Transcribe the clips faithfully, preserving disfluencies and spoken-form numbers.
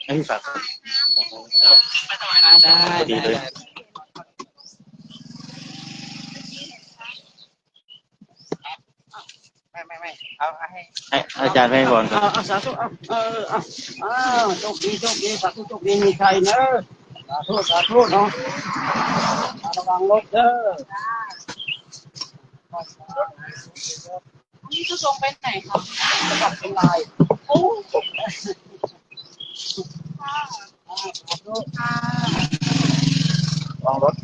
เอ้ยฝาก อ่าได้ พอดีเลย ได้ ไม่ไม่ไม่เอาให้ ให้อาจารย์ให้พรก่อน เอาเอาสาธุเอาเออเอาเอาโชคดีโชคดีสาธุโชคดีมีชัยเนอะสาธุสาธุเนาะระวังรถเด้อ นี่จะลงไปไหนคะ จะกลับเชียงราย โอ้ ระวังรถ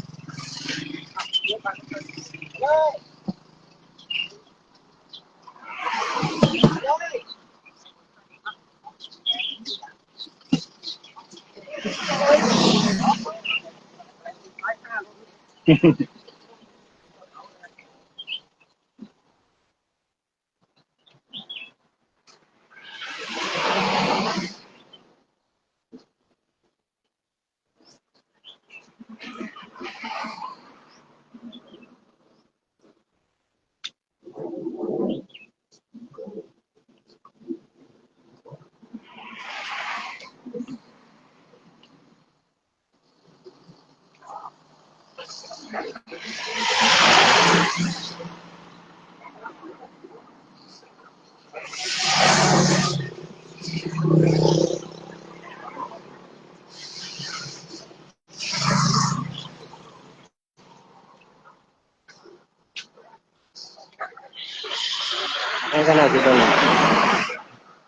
ให้ขนาดที่ตรงนี้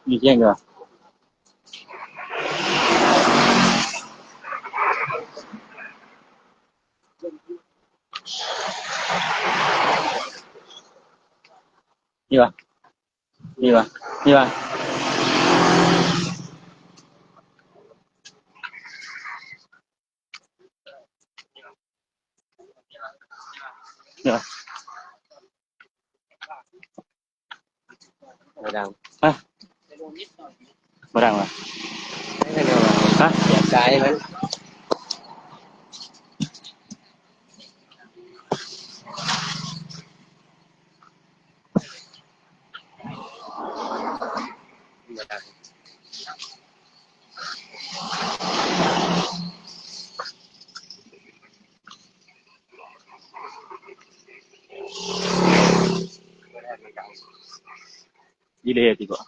มีเที่ยงดีกว่า นี่วะ นี่วะ นี่วะ นี่วะ มาดัง ฮะ มาดังวะ ไม่เป็นไรวะ ฮะ อยากใช้มัน ดีเลยดีกว่า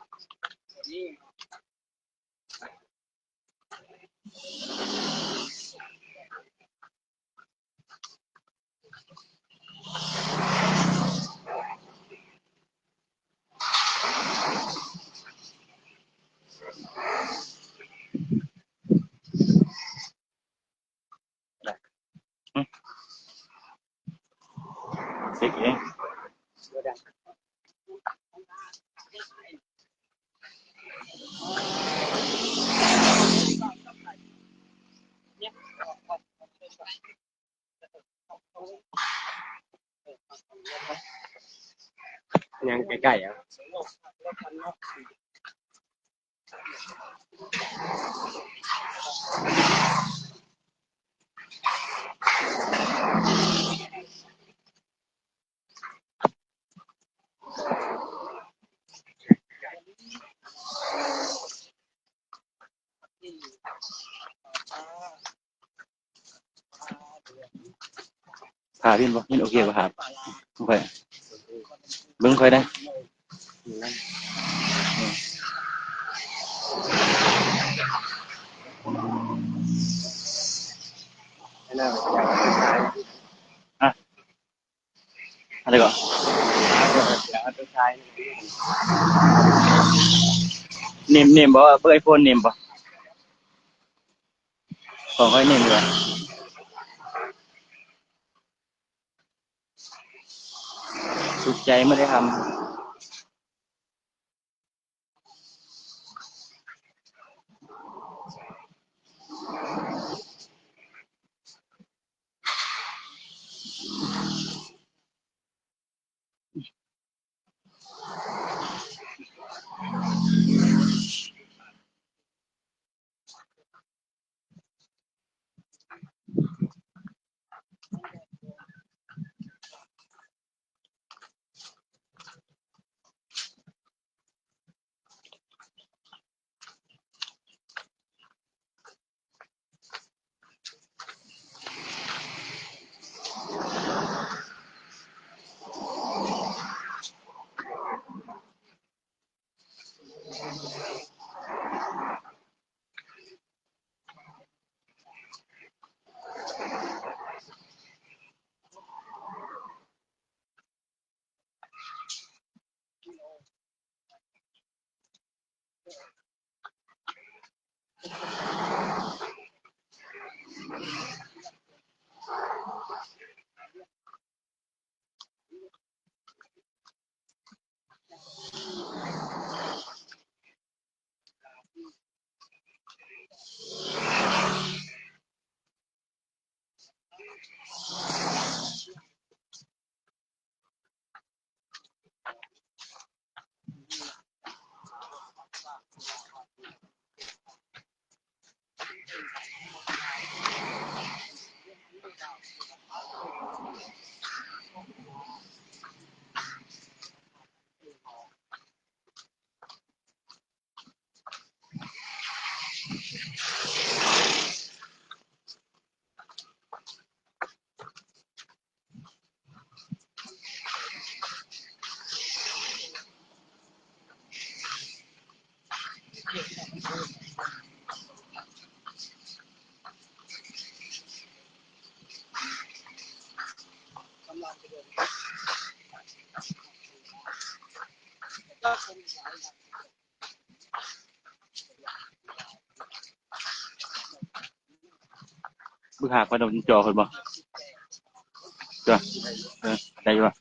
เช็คเอง ยังใกล้ๆอ่ะ ผ่าพินบ่พินโอเคบ่ครับ โอเค เบิ่งค่อยได้ อะไรก่อน นิ่มๆบ่ เบิ่งไอโฟนนิ่มบ่ ของค่อยนิ่มดีกว่า สุขใจไม่ได้ทำ มึงหากไปโดนจอคนบ่จ้ะ เออ ได้อยู่วะ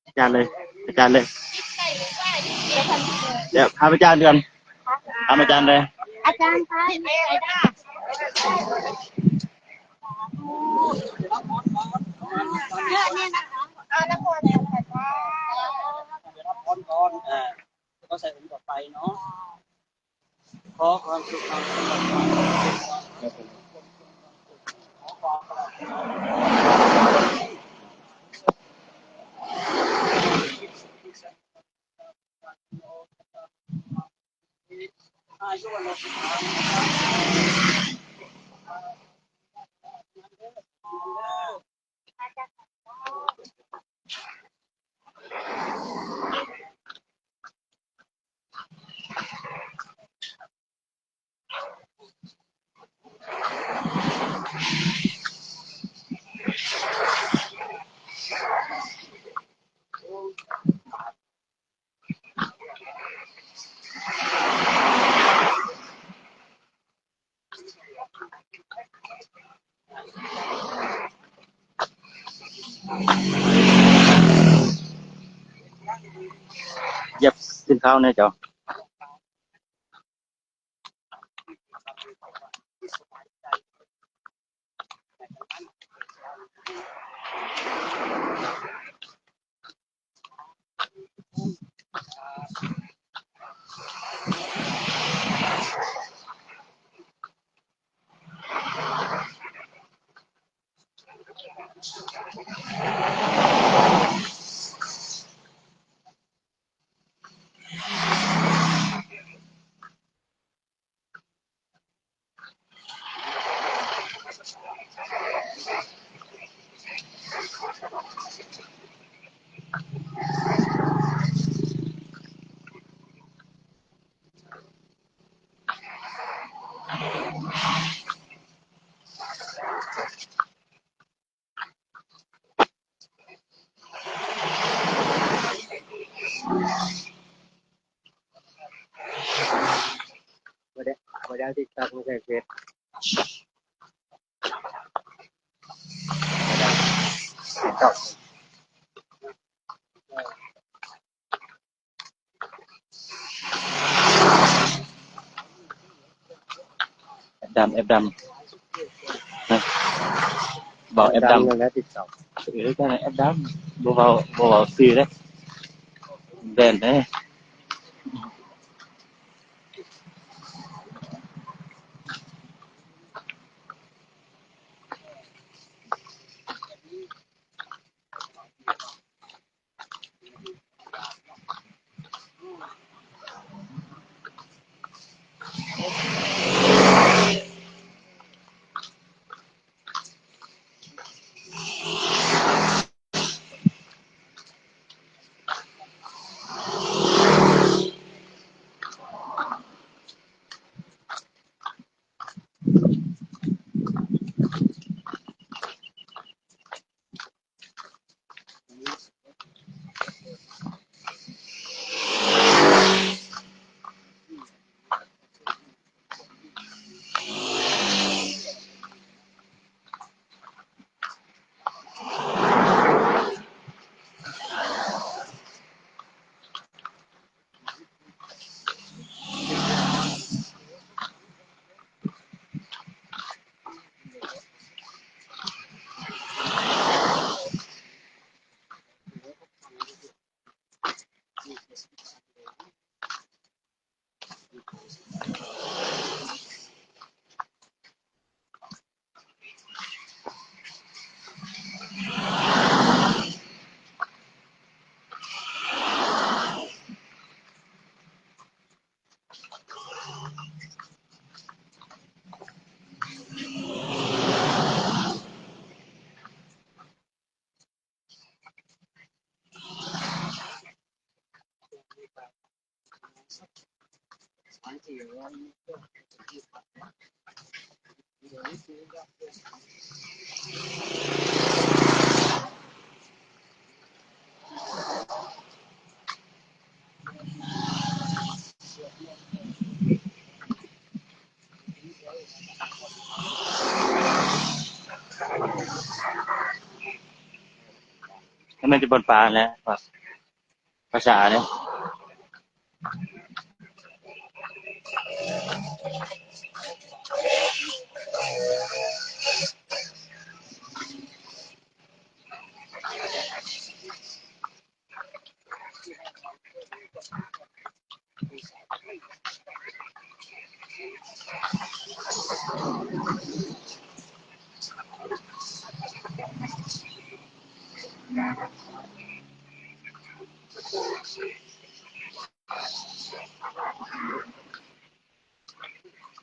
อาจารย์เลย อาจารย์เลย เดี๋ยวถามอาจารย์ก่อน ถามอาจารย์เลย อาจารย์คะ เดี๋ยวรับพรก่อนอ่าแล้วก็ใส่องค์ต่อไปเนาะ ขอความสุขความสงบความเจริญขอความปรารถนาอายุวันละสิบสาม เหยียบขึ้นเท้าเนี่ยเจ้า บ่ได้ บ่ได้เอา TikTok มาใส่เฟซ บ่ได้ TikTok แอปดำ แอปดำ นะ บอกแอปดำ ดำแล้ว TikTok เออ ก็แอปดำ บ่เว้า บ่เว้าชื่อเด้ แบนเด้นั่นมันจะบนฟ้าแล้ว ภาษาเนี่ย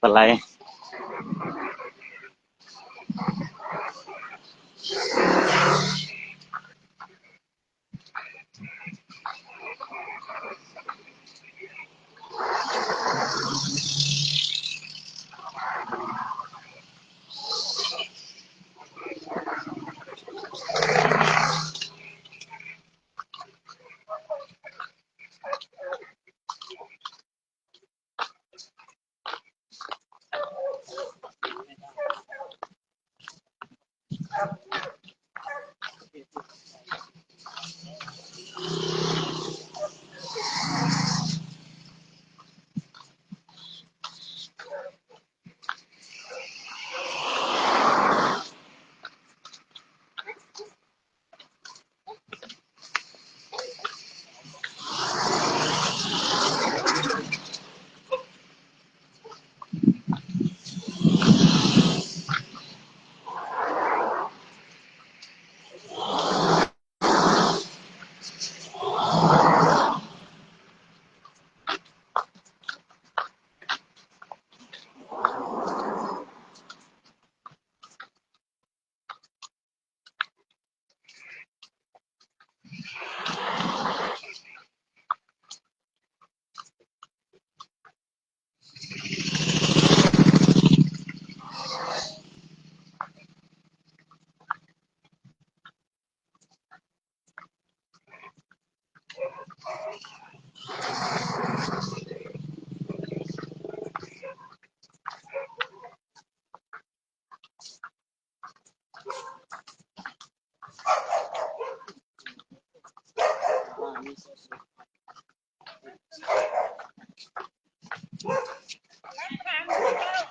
ปลาไหล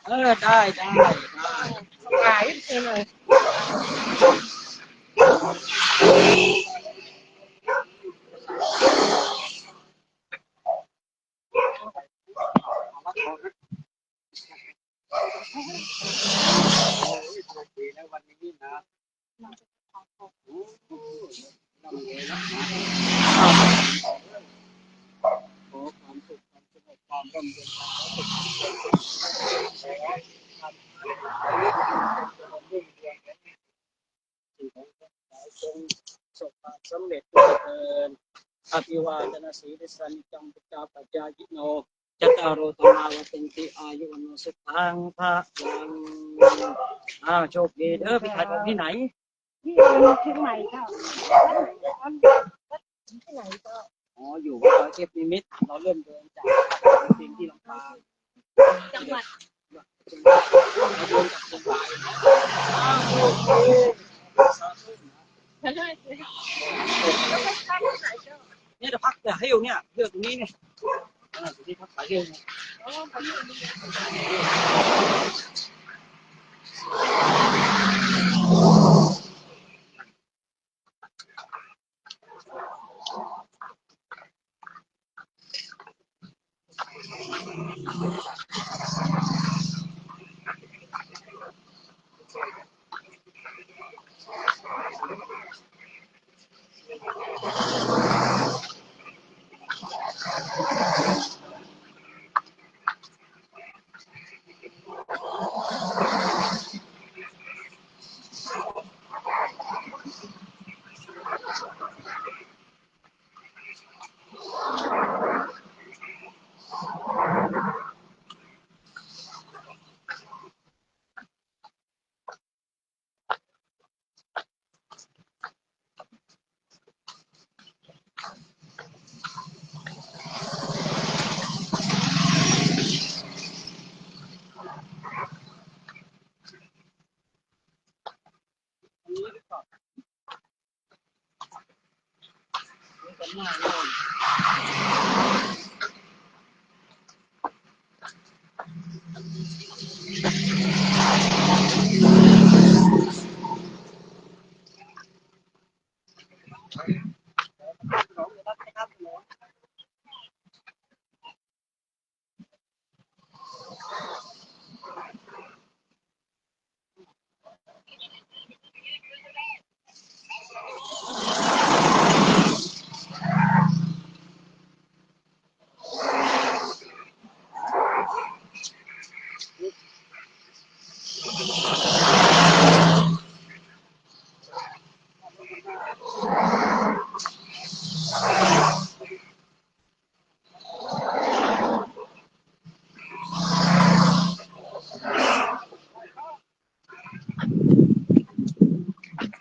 เออ ได้ ได้ ได้ ขายไปเลย โอ้ยโชคดีนะวันนี้นะ ร่ำรวยนะ ขอความสุข ความสงบ ความร่มเย็น ความสุข ความเจริญรุ่งเรือง สิ่งของทั้งหลายจงประสบความสำเร็จด้วยเทอญ อภิวาทนสีลิสสานิจจัง พุทธาปัจจายิโน จัตตาโรธรรมาวัฒนติ อายุวัณโนสุขังพลัง อ้าว โชคดีเด้อ ไปขายของที่ไหน ที่เชียงใหม่เจ้า ที่ไหนเจ้า อ๋อ อยู่วัดดอยเทพนิมิตร เราเริ่มเดินจากวัดดอยเทพนิมิตรที่ลำปาง จังหวัด เราเดินจากเชียงรายนะ อ้าว โชคดี สาธุ แล้วไปพักที่ไหนเจ้า เนี่ยเดี๋ยวพัก เดี๋ยวให้อยู่เนี่ย เลือกตรงนี้เนี่ย อ่า ที่พักสายเที่ยวเนี่ย อ๋อไปอยู่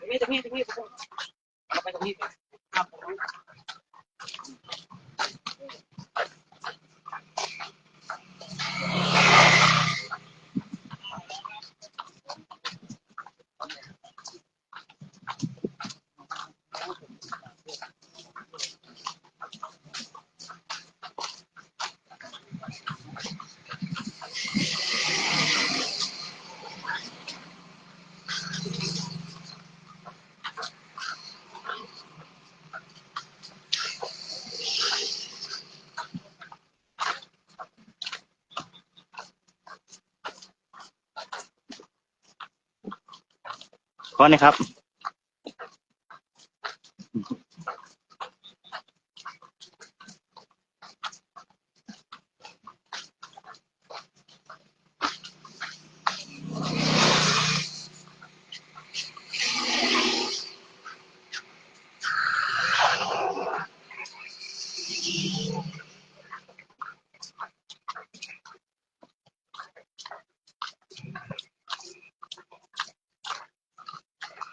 นี่ ตรงนี้ ตรงนี้ ตรงนี้ เอาไปตรงนี้ ขอหน่อยครับ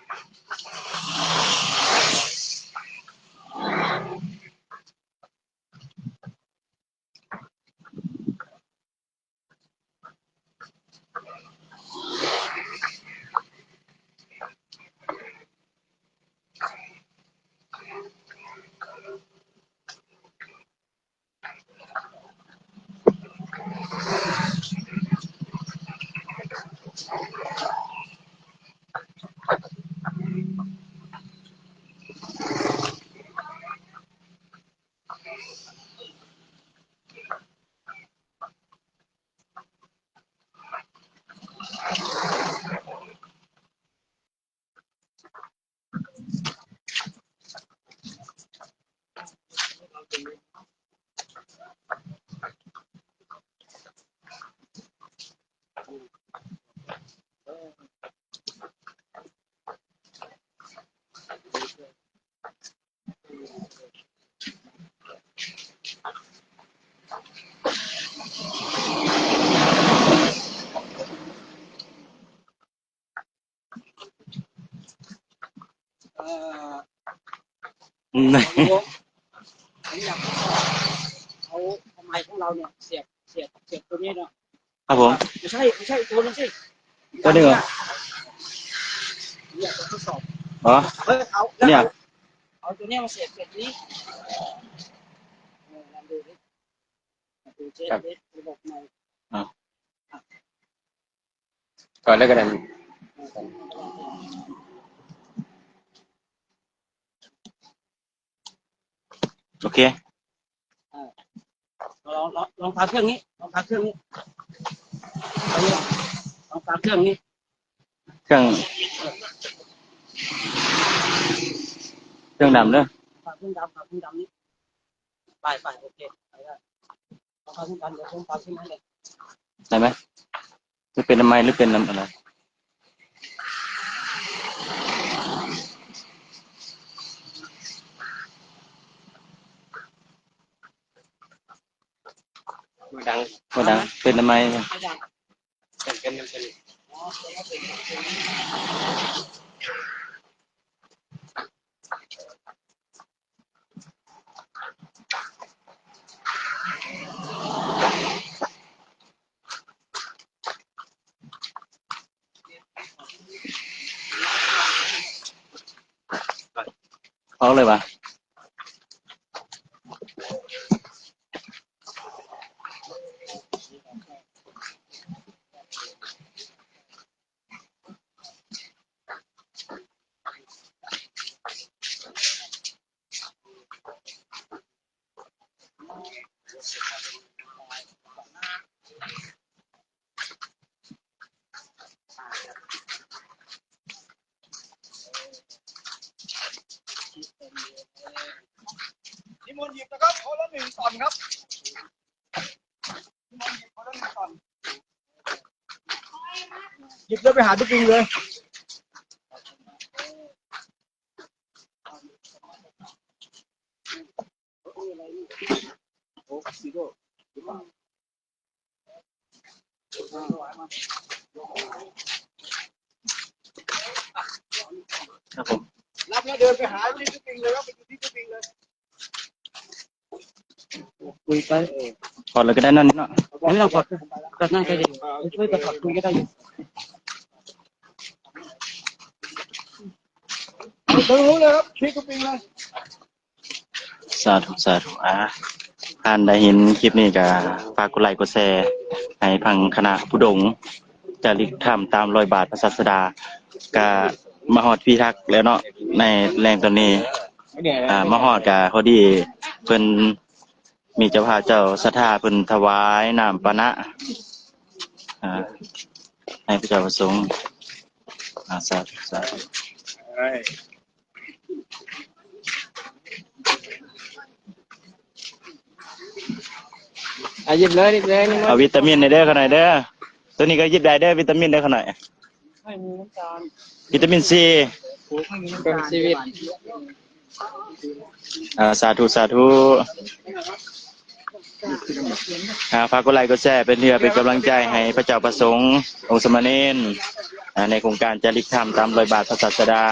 Thank you. เอ่อ อืม เอา เอาไมค์ของเราเนี่ย เสียบ เสียบ เสียบตัวนี้เนาะ ครับผม ไม่ใช่ ไม่ใช่ อีกตัวนึงสิ ตัวนี้เหรอ เนี่ย ตัวทดสอบ อ๋อ เฮ้ย เอา เนี่ย เอา เอาตัวเนี้ยมาเสียบ เสียบนี้ เออ ลองดูดิ ดูเช็ค ครับ ดิ ระบบไมค์ อ่ะ ก่อนแล้วกันนะ โอเค อ่า ลอง ลอง ลองพาเครื่องนี้ ลองพาเครื่องนี้ ลองพาเครื่องนี้ เครื่อง เครื่องดำเด้อ พาเครื่องดำ พาเครื่องดำนี้ ไป ไป โอเค ไปได้ ลองพาเครื่องดำ เดี๋ยวผมพาเครื่องนั้นเลย ได้ไหม จะเป็นน้ำไม้หรือเป็นน้ำอะไร บ่ดัง บ่ดัง เป็นน้ำไม้ ไม่ดัง เป็น เป็น เป็น เอาเลยวะ นิมนต์หยิบนะครับ คนละหนึ่งตอนครับ นิมนต์หยิบคนละหนึ่งตอน หยิบแล้วไปหาพี่ปิงเลย ครับผม รับแล้วเดินไปหาที่พี่ปิงเลย ครับ ไปอยู่ที่พี่ปิงเลย คุยไป เออ ถอดเลยก็ได้นั่นเนาะ ไม่ต้องถอด ก็นั่งใกล้ๆ ช่วยกันถอดคุยก็ได้อยู่ ตรงนู้นเลยครับ พี่ปิงเลย สาธุ สาธุ อ่า ท่านได้เห็นคลิปนี้ก็ฝากกดไลค์กดแชร์ ให้พังคณะผู้ดง จาริกธรรมตามรอยบาทพระศาสดา ก็มาฮอดพีทักแล้วเนาะ ในแรงตอนนี้ อ่า มาฮอดก็พอดี เพิ่นมีเจ้าภาพเจ้าศรัทธาเพิ่นถวายน้ำปานะ อ่า ให้พระเจ้าประสงค์ อ่า สาธุ สาธุ อ่ะ หยิบเลย หยิบเลย นี่มัน เอาวิตามินหน่อยเด้อ ขะน้อยเด้อ ตัวนี้ก็หยิบได้เด้อ วิตามินเด้อ ขะน้อย ไม่มีน้ำตาล วิตามินซี ไม่มีน้ำตาล ชีวิต อ่า สาธุ สาธุ อ่า ฝากกดไลค์กดแชร์ เป็นเพื่อเป็นกำลังใจให้พระเจ้าประสงค์องค์สามเณร อ่า ในโครงการจาริกธรรมตามรอยบาทพระศาสดา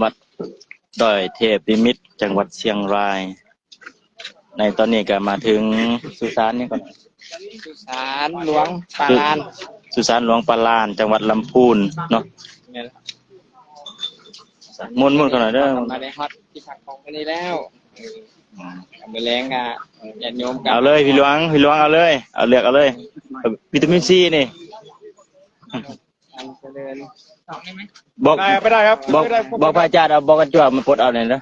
วัดดอยเทพนิมิตร จังหวัดเชียงราย ในตอนนี้ก็มาถึงสุสานนี่ก่อน สุสานหลวงปาลาน สุสานหลวงปาลาน จังหวัดลำพูนเนาะ แม่น ม่วนๆ ขะน้อยเด้อ มาได้ฮอดที่พักของมื้อนี้แล้ว อืม มื้อแลงก็ญาติโยมก็ เอาเลย พี่หลวง พี่หลวง เอาเลย เอา เลือกเอาเลย วิตามินซีนี่ อันเจริญ บอก ได้ครับ ไม่ได้ครับ บอก ไม่ได้ บอกพระอาจารย์เอาบอกกันจ้วมาปลดเอาหน่อยนะ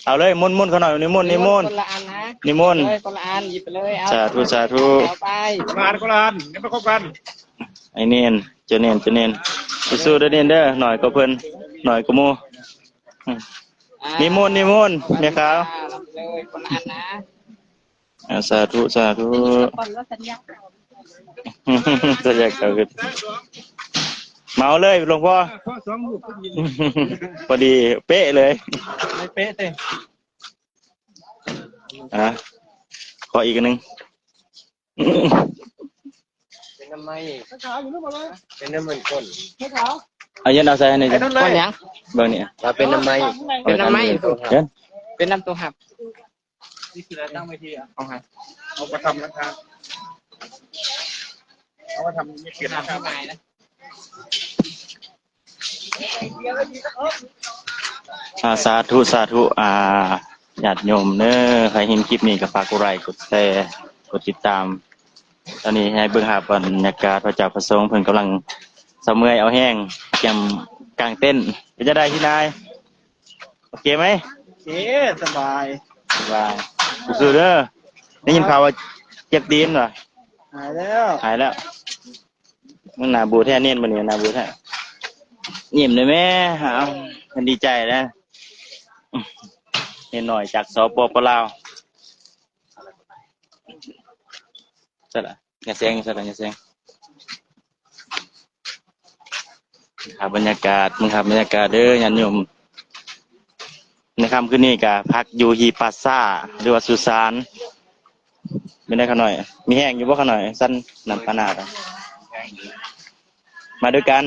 เอาเลย ม่วนๆ ขะน้อย นิมนต์ นิมนต์ คนละอันนะ นิมนต์ เลย คนละอัน หยิบไปเลย เอา สาธุ สาธุ เอาไป คนละอัน คนละอัน เดี๋ยวมาคบกัน ไอ้เนน เจ้าเนน เจ้าเนน สู้ๆ เด้อเนนเด้อ หน่อยก็เพิ่น หน่อยก็หมู่ อืม อ่า นิมนต์ นิมนต์ แม่ขาว เลย คนละอันนะ อ่า สาธุ สาธุ ก่อนว่าสัญญาเก่า สัญญาเก่าคือ เหมาเลยหลวงพ่อ ข้อสองลูกก็ยิน พอดีเป๊ะเลย ไม่เป๊ะเต้ อ่ะ ขออีกอันหนึ่ง เป็นน้ำไม้ ขาวอยู่นู่นหมดเลย เป็นน้ำมันข้น ขาว เอาเย็นเอาใส่ให้หน่อยจ้ะ ไอ้นั่นเลย ก้อนหยัง เบิ่งนี่ ว่าเป็นน้ำไม้ เป็นน้ำไม้ เดี๋ยว เป็นน้ำตัวหับ นี่คือตั้งเวทีอ่ะเอาฮะ เอามาทำนะคะเอามาทำนี่เปลี่ยน ถาม นะคะ พี่ไม้นะ อ่า สาธุ สาธุ อ่า ญาติโยมเด้อ ใครเห็นคลิปนี้ก็ฝากกดไลค์ กดแชร์ กดติดตาม ตอนนี้ให้เบิ่งภาพบรรยากาศพระเจ้าพระสงฆ์เพิ่นกำลังเซาเมื่อยเอาแฮง เตรียมกางเต็นท์ เป็นจั่งใดพี่นาย โอเคไหม โอเคสบาย สบาย สู้ๆเด้อ ได้ยินข่าวว่าเจ็บตีนว่ะ หายแล้ว หายแล้ว มันหน้าบูดแท้ เน้นมื้อนี้หน้าบูดแท้ ยิ้มได้แม่ เอา มันดีใจนะ เน้นหน่อยจาก สปป ลาว ใช่ละ อย่าแซง ใช่ละ อย่าแซง ครับ บรรยากาศ มึงครับ บรรยากาศเด้อ ญาติโยม ในค่ำคืนนี้ก็พักอยู่ที่ป่าช้า หรือว่าสุสาน เป็นไงข้าน้อย มีแฮงอยู่บ่ข้าน้อย สั้นน้ำปานาดอะ มาด้วยกัน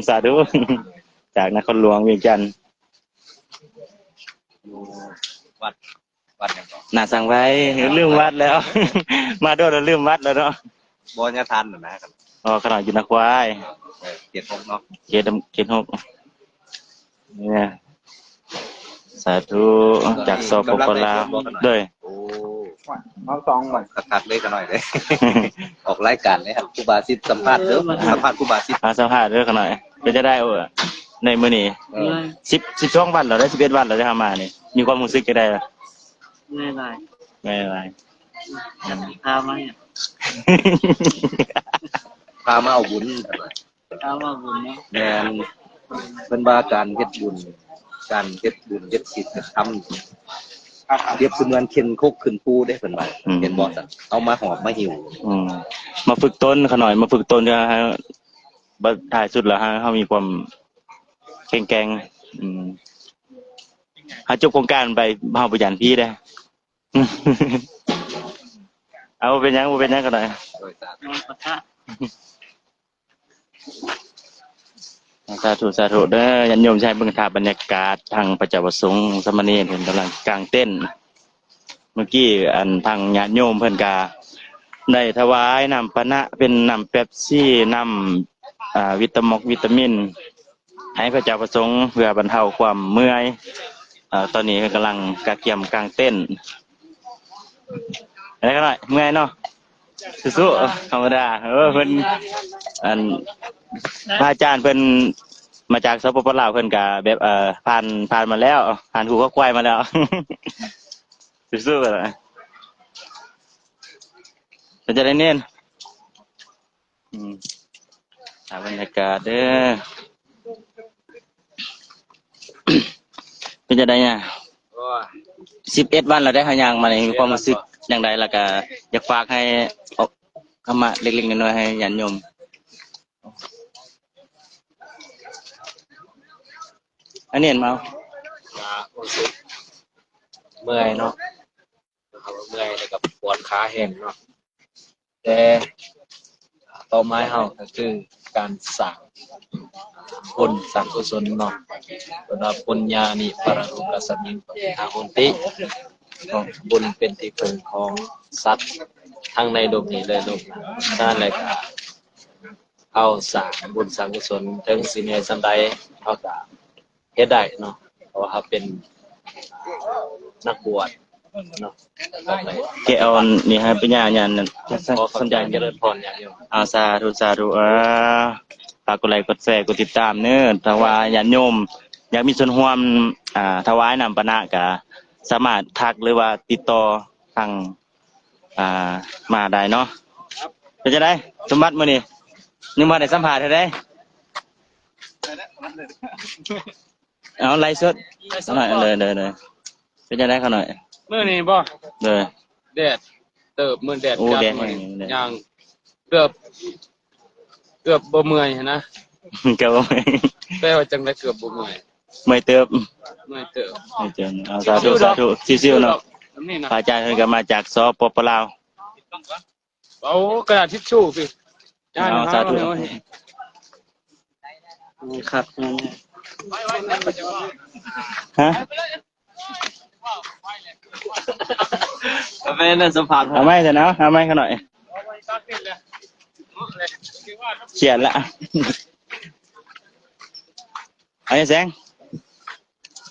สาธุ จากนครหลวงเวียงจันทน์ อยู่วัดวัดหยังก่อน หน้าสังไว้ ลืมวัดแล้ว มาโดนแล้วลืมวัดแล้วเนาะ บ่ญาทานน่ะนะครับ อ๋อ ข้าน้อยอยู่นาควาย เออเจ็ดหกเนาะ เขตเขตหก เนี่ย สาธุ จาก สปป ลาว โดย โอ้ เอาสองก่อน คักๆเลยขนาดเลย ออกรายการเลยครับครูบาสิทธิ์สัมภาษณ์เด้อสัมภาษณ์ครูบาสิทธิ์ มาสัมภาษณ์เด้อข้าน้อย เป็นจั่งใด๋เออ ในมื้อนี้ เออ สิบ สิบสองวันแล้วได้ สิบเอ็ดวันแล้วได้เฮามานี่ มีความรู้สึกจั่งใด๋ล่ะ เมื่อยหลาย เมื่อยหลาย พามาเนี่ย พามาเอาบุญ พามาบุญเนาะ แม่นเพิ่นว่าการเฮ็ดบุญ การเฮ็ดบุญเฮ็ดศีลเฮ็ดธรรมเปรียบเสมือนเข็นคกขึ้นภูเด้เพิ่นว่า อืม เห็นบ่ซั่นเอามาหอบมาหิ้ว อืม มาฝึกตนข้าน้อย มาฝึกตนเพื่อให้ บัดท้ายสุดแล้วให้เฮามีความแข็งแกร่ง อืม หาจบโครงการไปเฮาบ่ย้านผีเด้ เอา บ่เป็นหยัง บ่เป็นหยังข้าน้อย โดยสาร นอนปะทะ สาธุ สาธุเด้อ ญาติโยม ใช้เบิ่งภาพบรรยากาศ ทางพระเจ้าพระสงฆ์สามเณรเพิ่นกำลังกางเต็นท์ เมื่อกี้อันทางญาติโยมเพิ่นก็ได้ถวายน้ำปานะ เป็นน้ำเป๊ปซี่ น้ำ อ่า วิตามอกวิตามิน ให้พระเจ้าพระสงฆ์เพื่อบรรเทาความเมื่อย อ่า ตอนนี้กำลังกะเกียมกางเต็นท์ อะไรกันหน่อย เมื่อยเนาะ สู้ๆ ธรรมดา เออ เพิ่น อัน พระอาจารย์เพิ่นมาจาก สปป ลาว เพิ่นก็แบบ เอ่อ ผ่าน ผ่านมาแล้ว ผ่านหูเขาควายมาแล้ว สู้ๆ กันนะ เป็นจั่งใด๋เน้น อืม หาบรรยากาศเด้อ เป็นจั่งใด๋เนี่ย โอ้ย สิบเอ็ดวันแล้วได้เฮาย่างมานี่ มีความรู้สึกจั่งใด๋ แล้วก็อยากฝากให้ออกธรรมะเล็กๆน้อยๆให้ญาติโยม อันนี้เห็นมา ก็รู้สึกเมื่อยเนาะนะครับ เมื่อยแล้วก็ปวดขาแห้งเนาะ แต่เป้าหมายเฮาก็คือการสร้างบุญสร้างกุศลเนาะ เพิ่นว่า ปุญญานิ ปะระโลกัสมิง ปะเท หะโหนติ เนาะ บุญเป็นที่พึ่งของสัตว์ทั้งในโลกนี้และโลกหน้า ฉะนั้นแล้วก็ เฮาสร้างบุญสร้างกุศล ถึงสิเหนื่อยส่ำใด เฮาก็เฮ็ดได้เนาะ เพราะว่าเฮาเป็นนักบวชเนาะ แกเอานี่ให้ปัญญาญาณนั่น ขอขอบใจเจริญพรญาติโยม เอา สาธุ สาธุ เออ ฝากกดไลค์ กดแชร์ กดติดตามเด้อ ถ้าว่าญาติโยม อยากมีส่วนร่วม อ่า ถวายน้ำปานะก็สามารถทักหรือว่าติดต่อทาง อ่า มาได้เนาะ เป็นจั่งใด๋ สมบัติมื้อนี้ ยังบ่ได้สัมภาษณ์เท่าใด๋ เอา ไลฟ์สดหน่อย เลยเลยเลย เป็นจั่งใด๋ข้าน้อย มื้อนี้บ่ เลย แดดเติบ มื้อแดด โอ้ จัด แดด มื้อนี้ แห้งแดด ย่างเกือบ เกือบบ่เมื่อยหั้นนะ เกือบบ่เมื่อย แปลว่าจังได๋เกือบบ่เมื่อย เมื่อยเติบ เมื่อยเติบ เมื่อยเติบ เอา สาธุ สาธุ ชิวๆเนาะ แบบนี้นะ พระอาจารย์เพิ่นก็มาจาก สปป ลาว เอากระดาษทิชชู่พี่ เอา สาธุ ครับ ฮะ ไม่ได้สัมผัส เอาไม้เถอะนะ เอาไม้เขาหน่อย เขียนละ เอาเนี่ยแสง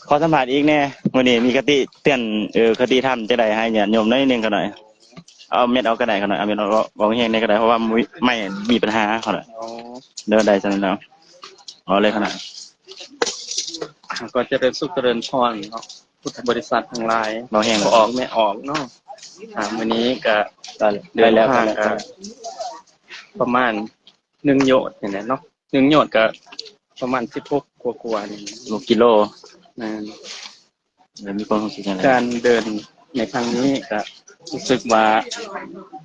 ขอสัมภาษณ์อีกแน่ มื้อนี้มีคติเตือน เออ คติธรรมจะได้ให้ญาติโยมหน่อยหนึ่งเขาหน่อย เอาเม็ดเอาก็ได้เขาหน่อย เอาเม็ดเอา เอาแห้งได้ก็ได้ เพราะว่ามี ไม่มีปัญหาเขาหน่อย อ๋อ เดินได้ซั่นเนาะ เอาเลยเขาหน่อย ก็เจริญสุขเจริญพรเนาะ พุทธบริษัททั้งหลาย เอาแห้ง พ่อออกแม่ออกเนาะ อ่า มื้อนี้ก็ ได้ เดิ ได้ น แล้ว ทาง ได้แล้ว ก็ประมาณหนึ่งโยชน์นี่แหละเนาะ หนึ่งโยชน์ก็ประมาณสิบหกกว่าๆนี่ หกกิโล นะ เดี๋ยวมีความรู้สึกยังไง การเดินในครั้งนี้ก็รู้สึกว่า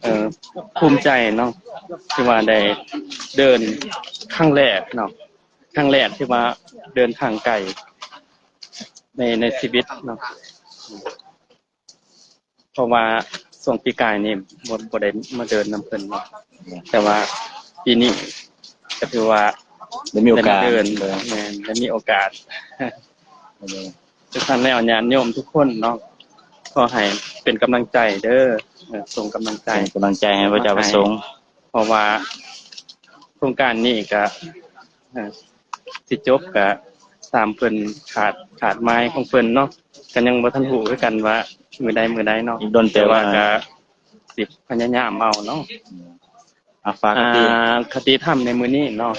เออ ภูมิใจเนาะ ที่ว่าได้เดินครั้งแรกเนาะ ครั้งแรกที่ว่าเดินทางไกล ใน ในชีวิตเนาะ เพราะว่าช่วงปีกายนี่บ่ บ่ได้มาเดินนำเพิ่นเนาะ แต่ว่าปีนี้ก็ถือว่า ได้มีโอกาส ได้มาเดิน เออ แม่น ได้มีโอกาส ทุกท่านแล้วญาติโยมทุกคนเนาะ ขอให้เป็นกำลังใจเด้อ เออ ส่งกำลังใจ เป็นกำลังใจให้พระเจ้าประสงค์ เพราะว่าโครงการนี้ก็ เออ สิจบก็ตามเพิ่นขาด ขาดไม้ของเพิ่นเนาะ ก็ยังบ่ทันรู้คือกันว่ามื้อใดมื้อใดเนาะ อีกโดนเติบ แต่ว่า นะ ก็สิพยายามเอาเนาะ อ่ะ ฝากคติ อ่า คติธรรมในมื้อนี้เนาะ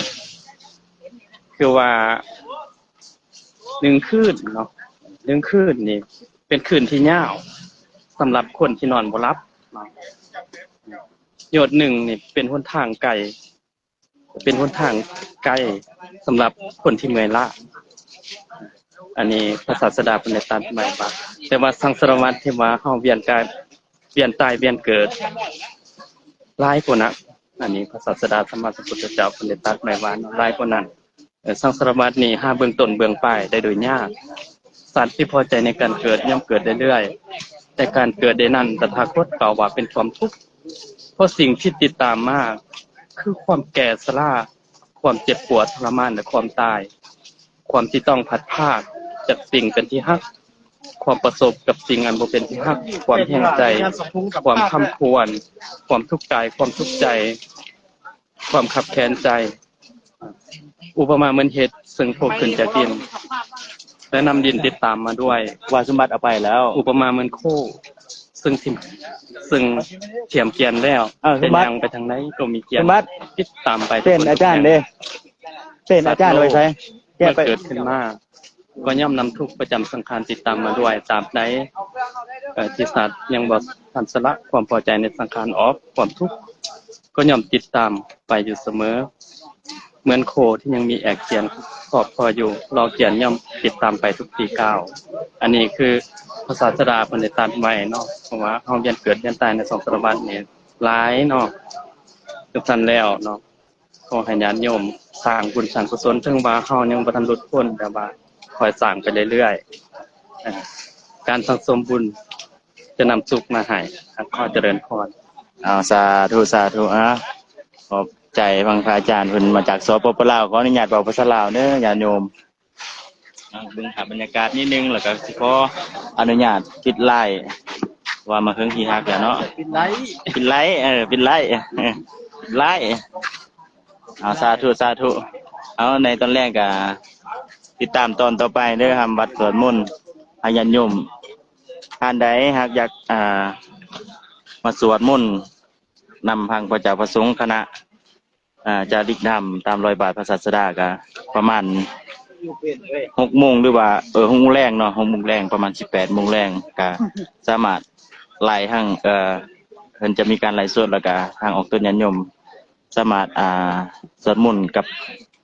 คือว่าหนึ่งคืนเนาะ หนึ่งคืนนี่เป็นคืนที่ยาวสำหรับคนที่นอนบ่หลับเนาะ โยชน์หนึ่งนี่เป็นหนทางไกล เป็นหนทางไกลสำหรับคนที่เมื่อยล้า อันนี้พระศาสดาเพิ่นได้ตรัสไว้ว่า แต่ว่าสังสารวัฏที่ว่าเฮาเวียนกาย เวียนตายเวียนเกิด หลายกว่านั้น อันนี้พระศาสดาสัมมาสัมพุทธเจ้าเพิ่นได้ตรัสไว้ว่าหลายกว่านั้น เอ่อ สังสารวัฏนี้หาเบื้องต้นเบื้องปลายได้โดยยาก สัตว์ที่พอใจในการเกิดย่อมเกิดเรื่อยๆ แต่การเกิดได้นั้นตถาคตกล่าวว่าเป็นความทุกข์ เพราะสิ่งที่ติดตามมาคือความแก่ชรา ความเจ็บปวดทรมานและความตาย ความที่ต้องพลัดพรากจากสิ่งเป็นที่ฮัก ความประสบกับสิ่งอันบ่เป็นที่ฮัก ความแห้งใจ ความคร่ำครวญ ความทุกข์กาย ความทุกข์ใจ ความคับแค้นใจ อุปมาเหมือนเห็ดซึ่งโผล่ขึ้นจากดิน และนำดินติดตามมาด้วย ว่าสมบัติเอาไปแล้ว อุปมาเหมือนโคซึ่งทิ่ม ซึ่งเทียมแก่นแล้ว เอ้า แต่ สมบัติ ย่างไปทางใดก็มีแก่น สมบัติ ติดตามไป เป็นอาจารย์เด้ เป็นอาจารย์เอาไปใส่แก้ เมื่อ ไป เกิดขึ้นมา ก็ย่อมนำทุกข์ประจำสังขารติดตามมาด้วย ตราบใด เอ่อ ที่สัตว์ยังบ่ทันสละความพอใจในสังขารออก ความทุกข์ก็ย่อมติดตามไปอยู่เสมอ เหมือนโคที่ยังมีแอกเกียนครอบคออยู่ รอเกียนย่อมติดตามไปทุกทีก้าว อันนี้คือพระศาสดาเพิ่นได้ตรัสไว้เนาะ เพราะว่าเฮาเวียนเกิดเวียนตายในสังสารวัฏนี่หลายเนาะ จังซั่นแล้วเนาะ ขอให้ญาติโยมสร้างบุญสร้างกุศล ถึงว่าเฮายังบ่ทันหลุดพ้น แต่ว่าคอยสร้างไปเรื่อยๆ อ่า การสั่งสมบุญจะนำสุขมาให้ ขอเจริญพร เอา สาธุ สาธุ อ่ะ ขอบใจฟังพระอาจารย์เพิ่นมาจาก สปป ลาว ขออนุญาตเว้าภาษาลาวเด้อ ญาติโยม อ่ะ เบิ่งภาพบรรยากาศนิดนึง แล้วก็สิขออนุญาตปิดไลฟ์ ว่ามาเฮิงที่ฮักแล้วเนาะ ปิดไลฟ์ ปิดไลฟ์ เออ ปิดไลฟ์ เออ ไลฟ์ เอา สาธุ สาธุ เอา ในตอนแรกก็ติดตามตอนต่อไปเด้อครับ วัดสวดมนต์ ให้ญาติโยม ท่านใดหากอยาก อ่า มาสวดมนต์นำพังพระเจ้าพระสงฆ์คณะ อ่า จาริกธรรมตามรอยบาทพระศาสดาก็ประมาณหกโมง หรือว่า เออ หกโมงแลงเนาะ หกโมงแลง ประมาณสิบแปดโมงแลงก็สามารถไลฟ์ทาง เอ่อ เพิ่นจะมีการไลฟ์สด แล้วก็ทางออกตนญาติโยม สามารถ อ่า สวดมนต์กับ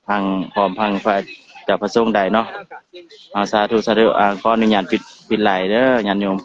ทาง พร้อมทางพระเจ้าพระสงฆ์ได้เนาะ อ่า สาธุ สาธุ อ่า ขออนุญาตปิด ปิดไลฟ์เด้อ ญาติโยม